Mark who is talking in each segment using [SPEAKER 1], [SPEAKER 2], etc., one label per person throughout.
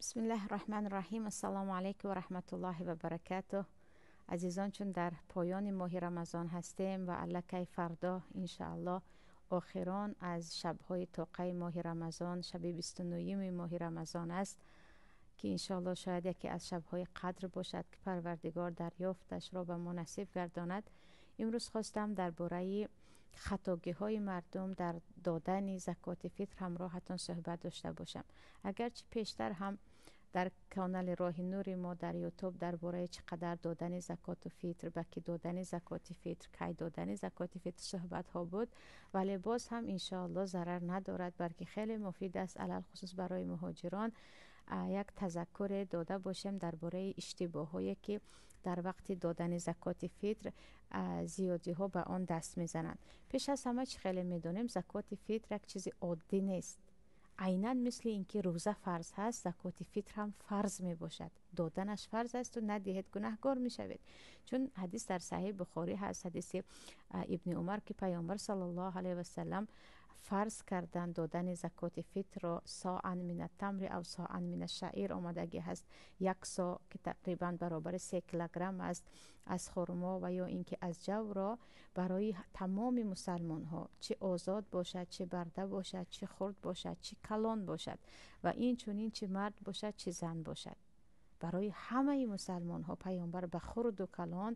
[SPEAKER 1] Бисмиллаҳи Раҳмани Раҳим. Ассалому алайкум ва раҳматуллоҳи ва баракатуҳ. Азизон, чун дар поёни моҳи Рамазон ҳастем ва аллакай фардо иншааллоҳ охирон аз шабҳои тоқаи моҳи Рамазон, шаби 29-уми моҳи Рамазон аст, ки иншоаллоҳ шояд яке аз шабҳои қадр бошад, ки Парвардигор дарёфташро ба мо насиб гардонад. Имрӯз хостам дар бораи хатогиҳои мардум дар додани закоти фитр ҳамроҳатон суҳбат дошта бошам. Агарчи пештар ҳам дар канали Роҳи Нури мо дар Ютуб дар бораи чӣ қадар додани закоту фитр, ба ки додани закоти фитр, кай додани закоти фитр суҳбатҳо буд, вале боз ҳам иншоаллоҳ зарар надорад, балки хеле муфид аст, алалхусус барои муҳоҷирон як тазаккуре дода бошем дар бораи иштибоҳҳое, ки дар вақти додани закоти фитр зиёдиҳо ба он даст мезананд. Пеш аз ҳама, чӣ хеле медонем, закоти фитр як чизи оддӣ нест. Айнан мисли ин ки рӯза фарз ҳаст, закоти фитр ҳам фарз мебошад. Доданаш фарз асту надиҳед, гунаҳгор мешавед. Чун ҳадис дар Саҳиҳи Бухорӣ ҳаст, ҳадиси Ибни Умар, ки Паёмбар саллаллоҳу алайҳи васалам фарз кардан додани закоти фитрро صاعا من التمر أو صاعا من الشعير омадагӣ ҳаст. Як со, ки тақрибан баробари 3 килограмм аст, аз хурмо ва ё ин ки аз ҷавро барои тамоми мусалмонҳо, чӣ озод бошад, чӣ барда бошад, чӣ хурд бошад, чӣ калон бошад ва инчунин чӣ мард бошад, чӣ зан бошад, барои ҳамаи мусалмонҳо Паёмбар ба хурду калон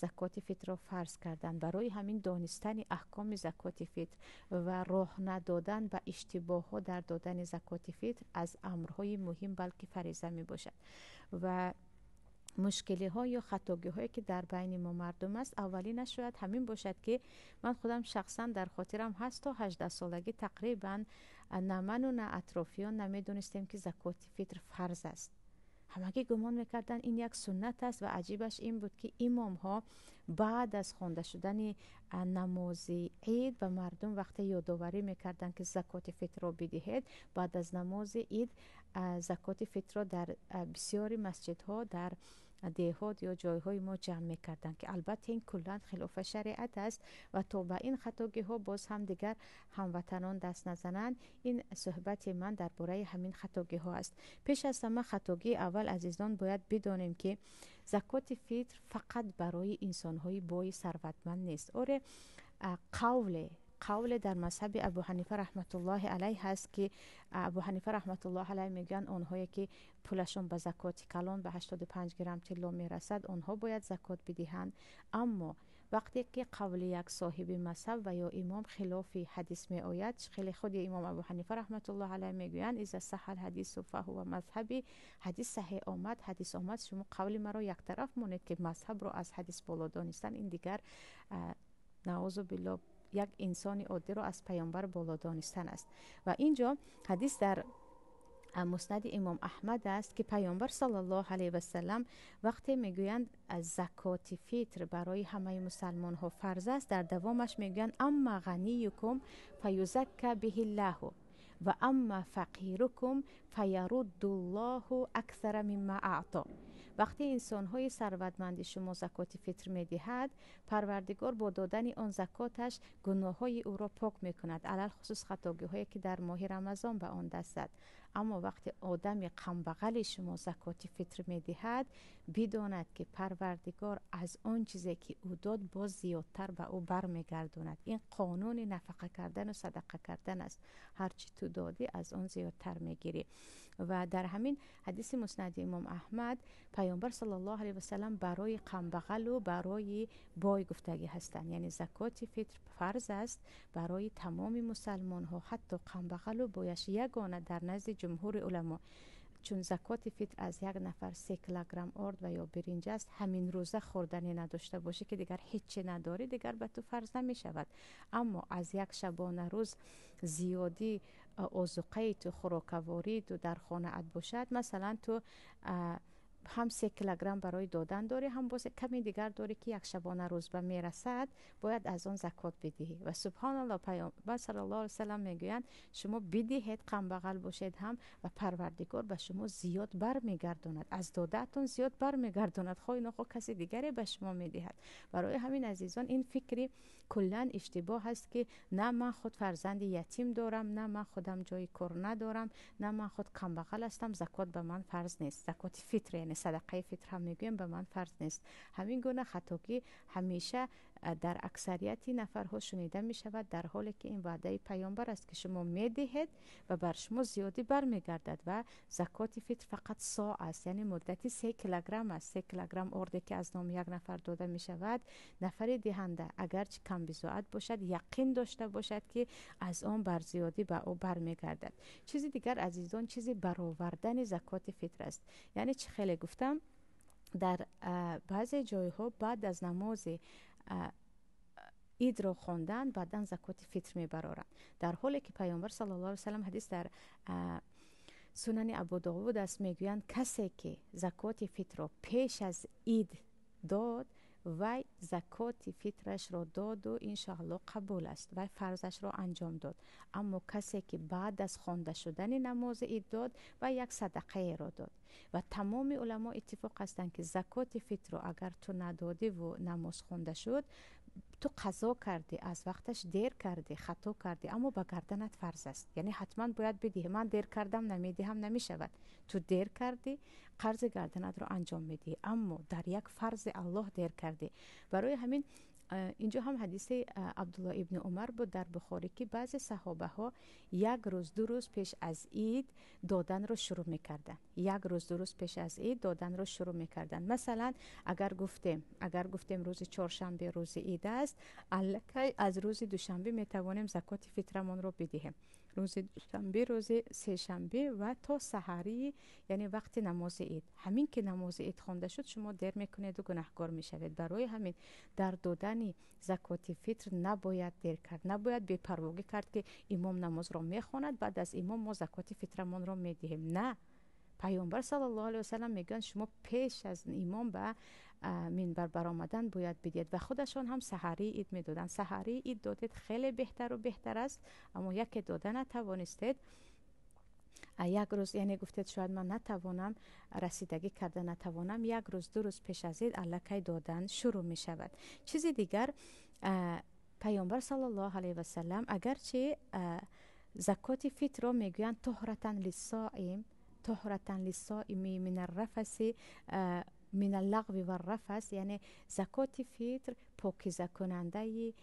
[SPEAKER 1] закоти фитрро фарз карданд. Барои ҳамин донистани аҳкоми закоти фитр ва роҳ надодан ба иштибоҳҳо дар додани закоти фитр аз амрҳои муҳим, балки фариза мебошад. Ва мушкилиҳо ё хатогиҳое, ки дар байни мо мардум аст, аввалинаш шояд ҳамин бошад, ки ман худам шахсан дар хотирам ҳаст, то 18-солагӣ тақрибан на ману, на атрофиён намедонистем, ки закоти фитр фарз аст. Ҳамагӣ гумон мекарданд, ин як суннат аст. Ва аҷибаш ин буд, ки имомҳо баъд аз хонда шудани намози ид ба мардум вақте ёдоварӣ мекарданд, ки закоти фитрро бидиҳед, баъд аз намози ид закоти фитрро дар бисёри масҷидҳо дар деҳот ё ҷойҳои мо ҷамъ мекарданд, ки албатта ин куллан хилофи шариат аст. Ва то ба ин хатогиҳо боз ҳам дигар ҳамватанон даст назананд, ин суҳбати ман дар бораи ҳамин хатогиҳо аст. Пеш аз ҳама, хатогии аввал, азизон, бояд бидонем, ки закоти фитр фақат барои инсонҳои бои сарватманд нест. Оре, қавле дар мазҳаби Абу Ҳанифа раҳматуллоҳи алайҳ ҳаст, ки Абу Ҳанифа раҳматуллоҳи алайҳ мегӯянд, онҳое ки пулашон ба закоти калон, ба 85 грамм тилло мерасад, онҳо бояд закот бидиҳанд. Аммо вақте ки қавли як соҳиби мазҳаб ва ё имом хилофи ҳадис меояд, хеле худи имом Абу Ҳанифа раҳматуллоҳи алайҳ мегӯянд: إذا صح الحديث فهو مذهبي. Ҳадис саҳеҳ омад, ҳадис омад, шумо қавли маро яктараф монед, ки мазҳабро аз ҳадис боло донистан, ин дигар, наъузу биллоҳ, як инсони оддиро аз Паёмбар боло донистан аст. Ва ин ҷо ҳадис дар Муснади имом Аҳмад аст, ки Паёмбар саллаллоҳу алайҳи васалам вақте мегӯянд, закоти фитр барои ҳамаи мусалмонҳо фарз аст, дар давомаш мегӯянд: أما غنيكم فيزكي به الله وأما فقيركم فيرد الله أكثر مما أعطى. Вақте инсонҳои сарватманди шумо закоти фитр медиҳад, Парвардигор бо додани он закоташ гуноҳҳои ӯро пок мекунад, алалхусус хатогиҳое, ки дар моҳи Рамазон ба он даст зад. Аммо вақте одами камбағали шумо закоти фитр медиҳад, бидонад, ки Парвардигор аз он чизе, ки ӯ дод, боз зиёдтар ба ӯ бармегардонад. Ин қонуни нафақа кардану садақа кардан аст: ҳарчи ту додӣ, аз он зиёдтар мегирӣ. Ва дар ҳамин ҳадиси Муснади имом Аҳмад Паёмбар саллаллоҳу алайҳи васалам барои камбағалу барои бой гуфтагӣ ҳастанд, яъне закоти фитр фарз аст барои тамоми мусалмонҳо, ҳатто камбағалу бояш ягона дар назди ҷумҳури уламо. Чун закоти фитр аз як нафар 3 килограмм орд ва ё биринҷ аст, ҳамин рӯза хӯрданӣ надошта бошӣ, ки дигар ҳеччи надорӣ, дигар ба ту фарз намешавад. Аммо аз як шабона рӯз зиёдӣ озуқаи ту, хӯрокавории ту дар хонаат бошад, масалан, ту Ҳам 3 килограмм барои додан дорӣ, ҳам боз ками дигар дорӣ, ки як шабона рӯз ба мерасад, бояд аз он закот бидиҳӣ. Ва субҳоналло, Паёмбар саллаллоҳу алайҳи васаллам мегӯянд: шумо бидиҳед, камбағал бошед ҳам, ва Парвардигор ба шумо зиёд бармегардонад, аз додаатон зиёд бармегардонад, хоҳ нохоҳ каси дигаре ба шумо медиҳад. Барои ҳамин, азизон, ин фикри куллан иштибоҳ аст, ки на ман худ фарзанди ятим дорам, на ман худам ҷои кор надорам, на ман худ камбағал ҳастам, закот ба ман фарз нест, закоти фитр, яъне садақаи фитр ҳам мегӯем, ба ман фарз нест. Ҳамин гуна хатогӣ ҳамеша дар аксарияти нафарҳо шунида мешавад, дар ҳоле ки ин ваъдаи Паёмбар аст, ки шумо медиҳед ва бар шумо зиёдӣ бармегардад. Ва закоти фитр фақат со аст, яъне муддати 3 килограмм аст. 3 килограмм орде, ки аз номи як нафар дода мешавад, нафари диҳанда агарчи камбизоат бошад, яқин дошта бошад, ки аз он бар зиёдӣ ба ӯ бармегардад. Чизи дигар, азизон, чизи баровардани закоти фитр аст. Яъне чӣ хеле гуфтам, дар баъзе ҷойҳо баъд аз намози идро хондан баъдан закоти фитр мебароранд, дар ҳоле ки Паёмбар саллаллоҳу алайҳи васаллам, ҳадис дар Сунани Абудовуд аст, мегӯянд: касе ки закоти фитрро пеш аз ид дод, вай закоти фитрашро доду иншоалло қабул аст, вай фарзашро анҷом дод. Аммо касе ки баъд аз хонда шудани намози ид дод, вай як садақаеро дод. Ва тамоми уламо иттифоқ ҳастанд, ки закоти фитрро агар ту надодиву намоз хонда шуд, ту қазо кардӣ, аз вақташ дер кардӣ, хато кардӣ, аммо ба гарданат фарз аст, яъне ҳатман бояд бидиҳӣ. Ман дер кардам, намедиҳам, намешавад. Ту дер кардӣ, қарзи гарданатро анҷом медиҳӣ, аммо дар як фарзи Аллоҳ дер кардӣ. Барои ҳамин инҷо ҳам ҳадиси Абдулло ибни Умар буд дар Бухорӣ, ки баъзе саҳобаҳо як рӯз, 2 рӯз пеш аз ид доданро шурӯъ мекарданд. Як рӯз, 2 рӯз пеш аз ид доданро шурӯъ мекарданд. Масалан, агар гуфтем рӯзи чоршанбе рӯзи ид аст, аллакай аз рӯзи душанбе метавонем закоти фитрамонро бидиҳем. Рӯзи душанбе, рӯзи сешанбе ва то саҳарии, яъне вақти намози ид. Ҳамин ки намози ид хонда шуд, шумо дер мекунеду гунаҳкор мешавед. Барои ҳамин дар додани закоти фитр набояд дер кард, набояд бепарвогӣ кард, ки имом намозро мехонад, баъд аз имом мо закоти фитрамонро медиҳем. На, Паёмбар саллаллоҳу алайҳи васаллам мегӯянд: шумо пеш аз имом ба минбар баромадан бояд бидиҳед. Ва худашон ҳам саҳарии ид медоданд. Саҳарии ид додед, хеле беҳтару беҳтар аст. Аммо яке дода натавонистед, як рӯз, яъне гуфтед, шояд ман натавонам, расидагӣ карда натавонам, як рӯз, 2 рӯз пеш аз ид аллакай додан шурӯъ мешавад. Чизи дигар, Паёмбар саллаллоҳу алайҳи васаллам агарчи закоти фитрро мегӯянд طهرة للصائم، طهرة للصائم من الرفث، من اللغو والرفث, яъне закоти фитр покизакунандаи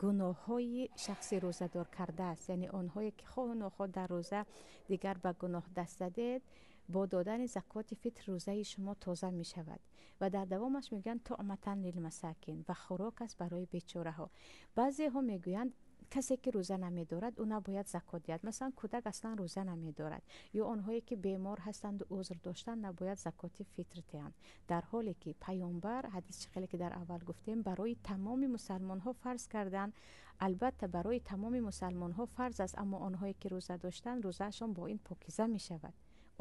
[SPEAKER 1] гуноҳҳои шахси рӯзадор кардааст. Яъне онҳое ки хоҳу нохоҳ дар рӯза дигар ба гуноҳ даст задед, бо додани закоти фитр рӯзаи шумо тоза мешавад. Ва дар давомаш мегӯянд طعمة للمساكين, ва хӯрок аст барои бечораҳо. Баъзеҳо мегӯянд, касе ки рӯза намедорад, ӯ набояд закот диҳад. Масалан, кӯдак аслан рӯза намедорад ё онҳое ки бемор ҳастанду узр доштанд, набояд закоти фитр диҳанд. Дар ҳоле ки Паёмбар, ҳадис чӣ хеле ки дар аввал гуфтем, барои тамоми мусалмонҳо фарз карданд. Албатта, барои тамоми мусалмонҳо фарз аст, аммо онҳое ки рӯза доштанд, рӯзаашон бо ин покиза мешавад,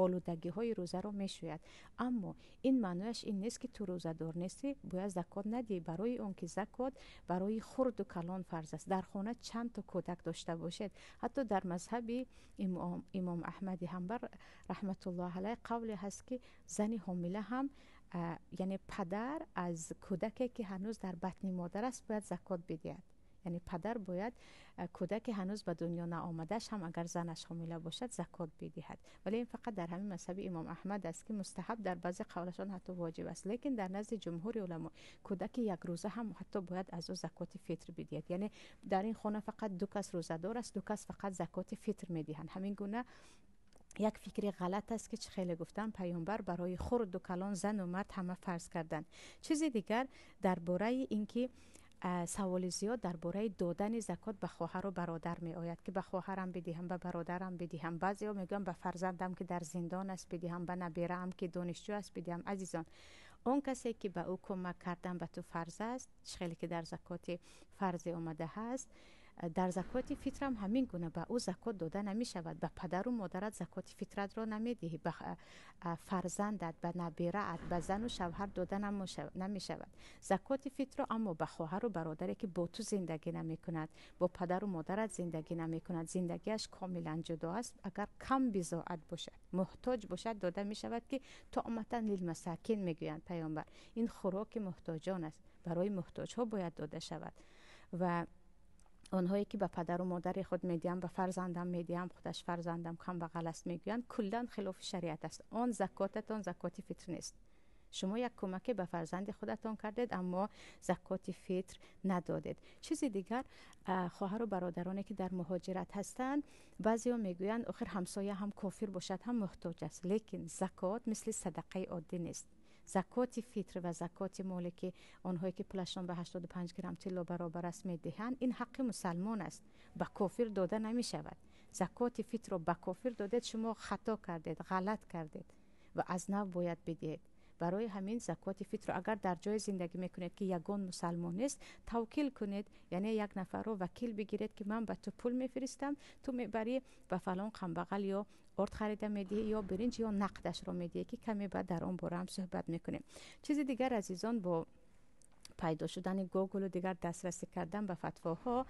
[SPEAKER 1] олудагиҳои рӯзаро мешӯяд. Аммо ин маънояш ин нест, ки ту рӯзадор нестӣ, бояд закот надиҳӣ. Барои он ки закот барои хурду калон фарз аст. Дар хона чанд то кӯдак дошта бошед, ҳатто дар мазҳаби имом Аҳмади Ҳанбал раҳматуллоҳ алайҳ қавле ҳаст, ки зани ҳомила ҳам, яъне падар аз кӯдаке ки ҳанӯз дар батни модар аст, бояд закот бидиҳад. Яъне падар бояд кӯдаке ҳанӯз ба дунё наомадаш ҳам, агар занаш ҳомила бошад, закот бидиҳад. Вале ин фақат дар ҳамин мазҳаби имом Аҳмад аст, ки мустаҳаб, дар баъзе қавлашон ҳатто воҷиб аст. Лекин дар назди ҷумҳури уламо кӯдаки якрӯза ҳам ҳатто бояд аз ӯ закоти фитр бидиҳад. Яъне дар ин хона фақат ду кас рӯзадор аст, ду кас фақат закоти фитр медиҳанд. Ҳамин гуна як фикри ғалат аст, ки чӣ хеле гуфтам, Паёмбар барои хурду калон, зану мард, ҳама фарз карданд. Чизи дигар, дар бораи ин ки саволи зиёд дар бораи додани закот ба хоҳару бародар меояд, ки ба хоҳарам бидиҳам, ба бародарам бидиҳам. Баъзеҳо мегӯянд, ба фарзандам ки дар зиндон аст бидиҳам, ба набераам ки донишҷӯ аст бидиҳам. Азизон, он касе ки ба ӯ кӯмак кардан ба ту фарз аст, чӣ хеле ки дар закоти фарзе омада ҳаст. Дар закоти фитр ҳам ҳамин гуна ба ӯ закот дода намешавад. Ба падару модарат закоти фитратро намедиҳӣ, ба фарзандат, ба набираат, ба зану шавҳар дода намешавад закоти фитрро. Аммо ба хоҳару бародаре ки бо ту зиндагӣ намекунад, бо падару модарат зиндагӣ намекунад, зиндагиаш комилан ҷудо аст, агар кам бизоат бошад, муҳтоҷ бошад, дода мешавад, ки туъматан лилмасакин мегӯянд паёмбар. Ин хӯроки муҳтоҷон аст, барои муҳтоҷҳо бояд дода шавад. Ва онҳое ки ба падару модари худ медиҳанд, ба фарзандам медиҳам, худаш фарзандам камбағал аст мегӯянд, куллан хилофи шариат аст. Он закотатон закоти фитр нест. Шумо як кӯмаке ба фарзанди худатон кардед, аммо закоти фитр надодед. Чизи дигар, хоҳару бародароне ки дар муҳоҷират ҳастанд, баъзеҳо мегӯянд, охир ҳамсоя ҳам кофир бошад, ҳам муҳтоҷ аст. Лекин закот мисли садақаи оддӣ нест. Закоти фитр ва закоти моле ки онҳое ки пулашон ба 85 грамм тилло баробар аст медиҳанд, ин ҳаққи мусалмон аст, ба кофир дода намешавад. Закоти фитрро ба кофир додед, шумо хато кардед, ғалат кардед ва аз нав бояд бидиҳед. Барои ҳамин закоти фитрро агар дар ҷое зиндагӣ мекунед ки ягон мусалмон нест, тавкил кунед, яъне як нафарро вакил бигиред ки ман ба ту пул мефиристам, ту мебарӣ ба фалон камбағал, ё орд харида медиҳӣ, ё биринҷ, ё нақдашро медиҳӣ, ки каме баъд дар он бора ҳам суҳбат мекунем. Чизи дигар, азизон, бо пайдо шудани Гуглу дигар дастрасӣ кардан ба фатвоҳо,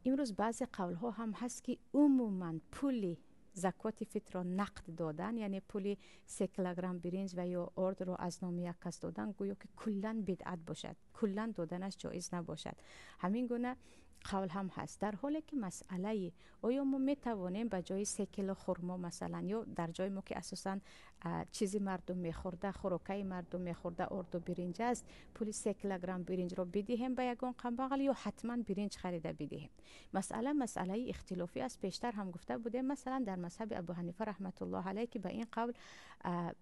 [SPEAKER 1] имрӯз баъзе қавлҳо ҳам ҳаст ки умуман пули закоти фитрро нақд додан, яъне пули 3 килограмм биринҷ ва ё ордро аз номи як кас додан, гӯё ки куллан бидъат бошад, куллан доданаш ҷоиз набошад. Ҳамин гуна қавл ҳам ҳаст. Дар ҳоле ки масъалаи оё мо метавонем ба ҷои 3 кило хурмо масалан, ё дар ҷои мо ки асосан чизи мардум мехӯрда, хӯрокаи мардум мехӯрда орду биринҷ аст, пули 3 килограмм биринҷро бидиҳем ба ягон камбағал ё ҳатман биринҷ харида бидиҳем? Масъала масъалаи ихтилофӣ аст. Пештар ҳам гуфта будем, масалан дар мазҳаби Абу Ҳанифа раҳматуллоҳ алайҳ, ки ба ин қавл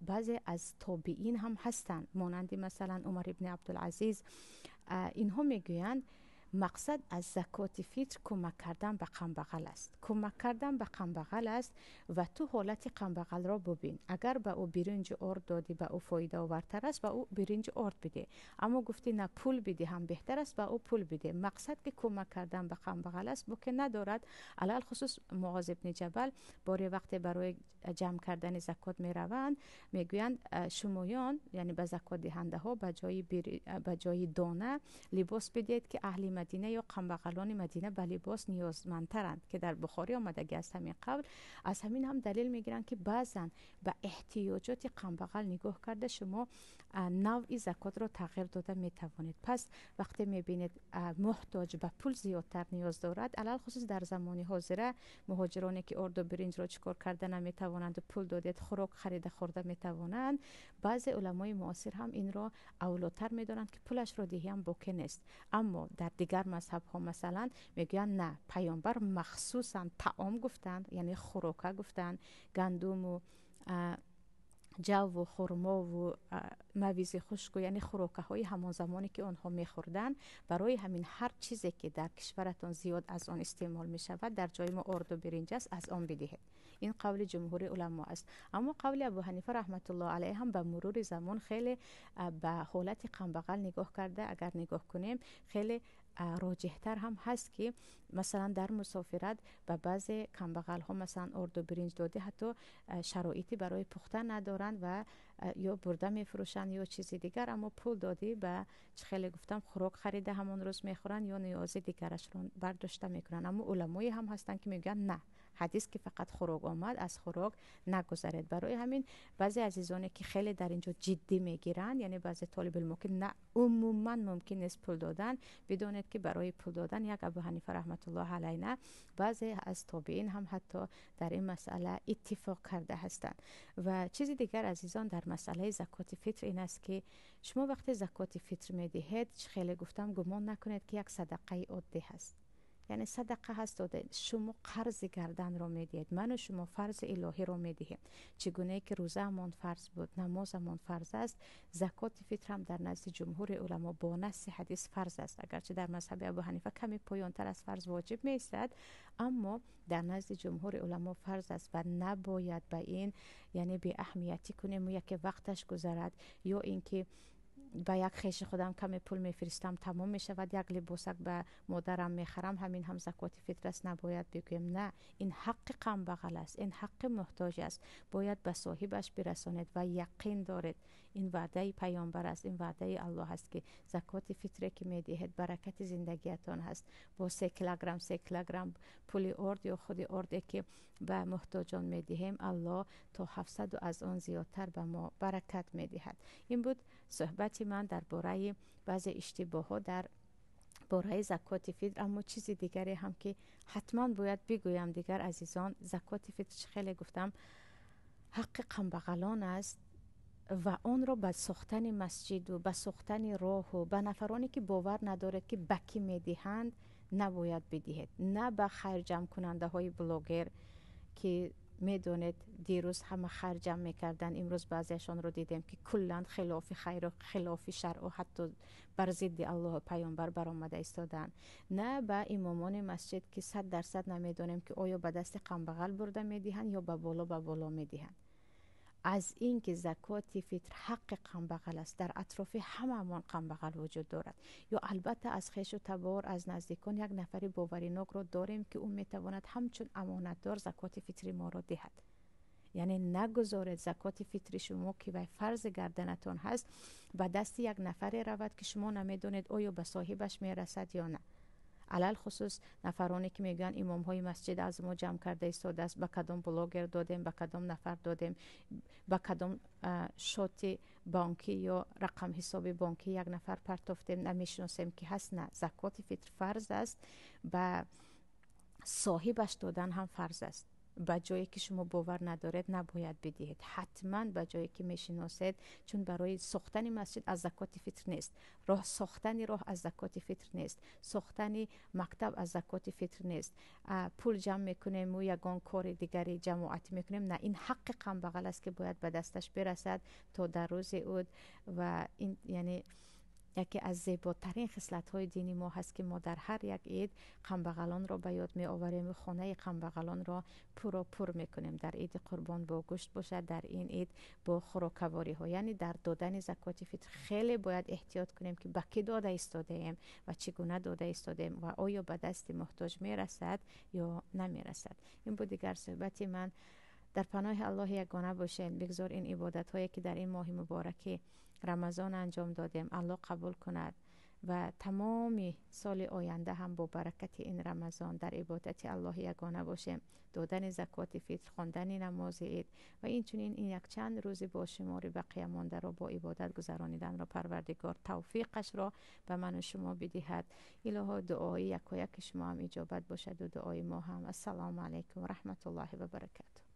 [SPEAKER 1] баъзе аз тобиин ҳам ҳастанд, монанди масалан Умар ибни Абдулазиз, инҳо мегӯянд мақсад аз закоти фитр кӯмак кардан ба камбағал аст. Кӯмак кардан ба камбағал аст ва ту ҳолати камбағалро бубин. Агар ба ӯ биринҷу орд додӣ, ба ӯ фоидаовартар аст, ба ӯ биринҷу орд бидеҳ. Аммо гуфтӣ на, пул бидиҳам беҳтар аст, ба ӯ пул бидеҳ. Мақсад ки кӯмак кардан ба камбағал аст, боке надорад. Алалхусус Муоз ибни Ҷабал боре вақте барои ҷамъ кардани закот мераванд, мегӯянд шумоён, яъне ба закотдиҳандаҳо, ба ҷои дона либос бидиҳед, ки аҳли Мадина ё камбағалони Мадина ба либос ниёзмандтаранд, ки дар Бухорӣ омадагӣ аст ҳамин қавл. Аз ҳамин ҳам далел мегиранд ки баъзан ба эҳтиёҷоти камбағал нигоҳ карда шумо навъи закотро тағйир дода метавонед. Пас вақте мебинед муҳтоҷ ба пул зиёдтар ниёз дорад, алалхусус дар замони ҳозира муҳоҷироне ки орду биринҷро чӣ кор карда наметавонанд, пул додед хӯрок харида хӯрда метавонанд, баъзе уламои муосир ҳам инро авлотар медонанд ки пулашро диҳиам боке нест. Аммо дар дигар мазҳабҳо масалан мегӯянд на, паёмбар махсусан таом гуфтанд, яъне хӯрока гуфтанд, гандуму ҷаву хурмову мавизи хушку, яъне хӯрокаҳои ҳамон замоне ки онҳо мехӯрданд. Барои ҳамин ҳар чизе ки дар кишваратон зиёд аз он истеъмол мешавад, дар ҷои мо орду биринҷ аст, аз он бидиҳед. Ин қавли ҷумҳури уламо аст. Аммо қавли Абу Ҳанифа раҳматуллоҳ алайҳ ҳам ба мурури замон хеле ба ҳолати камбағал нигоҳ карда, агар нигоҳ кунем, хеле роҷеҳтар ҳам ҳаст ки масалан дар мусофират ба баъзе камбағалҳо масалан орду биринҷ додӣ, ҳатто шароите барои пухта надоранд ва ё бурда мефурӯшанд ё чизи дигар, аммо пул додӣ ба чӣ хеле гуфтам хӯрок харида ҳамон рӯз мехӯранд ё ниёзи дигарашро бардошта мекунанд. Аммо уламое ҳам ҳастанд ки мегӯянд на, ҳадис ки фақат хӯрок омад, аз хӯрок нагузаред. Барои ҳамин баъзе азизоне ки хеле дар инҷо ҷиддӣ мегиранд, яъне баъзе толибилмо ки на, умуман мумкин нест пул додан, бидонед ки барои пул додан як Абу Ҳанифа раҳматуллоҳ алайна, баъзе аз тобиин ҳам ҳатто дар ин масъала иттифоқ карда ҳастанд. Ва чизи дигар, азизон, дар масъалаи закоти фитр ин аст ки шумо вақте закоти фитр медиҳед, чӣ хеле гуфтам, гумон накунед ки як садақаи оддӣ ҳаст. Яъне садақа ҳаст дода, шумо қарзи гарданро медиҳед, ману шумо фарзи илоҳиро медиҳем. Чӣ гунае ки рӯзаамон фарз буд, намозамон фарз аст, закоти фитр ҳам дар назди ҷумҳури уламо бо насси ҳадис фарз аст. Агарчи дар мазҳаби Абу Ҳанифа каме поёнтар аз фарз воҷиб меистад, аммо дар назди ҷумҳури уламо фарз аст ва набояд ба ин яъне беаҳамиятӣ кунем, яке вақташ гузарад ё ин ки ба як хеши худам каме пул мефиристам, тамом мешавад, як либосак ба модарам мехарам, ҳамин ҳам закоти фитр аст, набояд бигӯем. На, ин ҳаққи камбағал аст, ин ҳаққи муҳтоҷ аст, бояд ба соҳибаш бирасонед ва яқин доред, ин ваъдаи паёмбар аст, ин ваъдаи Аллоҳ аст, ки закоти фитре ки медиҳед баракати зиндагиятон ҳаст. Бо 3 килограмм 3 килограмм пули орд ё худи орде ки ба муҳтоҷон медиҳем, Аллоҳ то 700 аз он зиёдтар ба мо баракат медиҳад. Ин буд суҳбати ман дар бораи баъзе иштибоҳҳо дар бораи закоти фитр. Аммо чизи дигаре ҳам ки ҳатман бояд бигӯям, дигар азизон, закоти фитр, чӣ хеле гуфтам, ҳаққи камбағалон аст ва онро ба сохтани масҷиду ба сохтани роҳу ба нафароне ки бовар надоред ки ба кӣ медиҳанд, набояд бидиҳед. На ба хайрҷамъкунандаҳои блогер ки медонед дирӯз ҳама хайр ҷамъ мекарданд, имрӯз баъзеашонро дидем ки куллан хилофи хайру хилофи шаръу ҳатто бар зидди Аллоҳу паёмбар баромада истоданд. На ба имомони масҷид ки 100% намедонем ки оё ба дасти камбағал бурда медиҳанд ё ба боло медиҳанд. Аз ин ки закоти фитр ҳаққи камбағал аст, дар атрофи ҳамаамон камбағал вуҷуд дорад. Ё албатта аз хешу табор, аз наздикон як нафари боваринокро дорем ки ӯ метавонад ҳамчун амонатдор закоти фитри моро диҳад. Яъне нагузоред закоти фитри шумо ки вай фарзи гарданатон ҳаст ба дасти як нафаре равад ки шумо намедонед оё ба соҳибаш мерасад ё на. Алалхусус нафароне ки мегӯянд имомҳои масҷид аз мо ҷамъ карда истодааст, ба кадом блогер додем, ба кадом нафар додем, ба кадом шоти бонкӣ ё рақам ҳисоби бонкӣ як нафар партофтем, намешиносем ки ҳаст. На, закоти фитр фарз аст, ба соҳибаш додан ҳам фарз аст. Ба ҷое ки шумо бовар надоред набояд бидиҳед, ҳатман ба ҷое ки мешиносед, чун барои сохтани масҷид аз закоти фитр нест, роҳ сохтани роҳ аз закоти фитр нест, сохтани мактаб аз закоти фитр нест, пул ҷамъ мекунем ва ягон кори дигари ҷамоатӣ мекунем. На, ин ҳаққи камбағал аст ки бояд ба дасташ бирасад то дар рӯзи уд. Ва ин яъне яке аз зеботарин хислатҳои дини мо ҳаст ки мо дар ҳар як ид камбағалонро ба ёд меоварем ва хонаи камбағалонро пурро пур мекунем. Дар иди қурбон бо гӯшт бошад, дар ин ид бо хӯрокавориҳо. Яъне дар додани закоти фитр хеле бояд эҳтиёт кунем ки ба кӣ дода истодаем ва чӣ гуна дода истодаем ва оё ба дасти муҳтоҷ мерасад ё намерасад. Ин буд дигар суҳбати ман. Дар паноҳи Аллоҳи ягона бошед. Бигзор ин ибодатҳое ки дар ин моҳи мубораки Рамазон анҷом додем, Аллоҳ қабул кунад ва тамоми соли оянда ҳам бо баракати ин Рамазон дар ибодати Аллоҳи ягона бошем. Додани закоти фитр, хондани намози ид ва инчунин ин якчанд рӯзи бо шумори бақия мондаро бо ибодат гузарониданро Парвардигор тавфиқашро ба ману шумо бидиҳад. Илоҳо, дуои якояки шумо ҳам иҷобат бошад ва дуои мо ҳам. Ассалому алайкум ва раҳматуллоҳи ва баракатуҳ.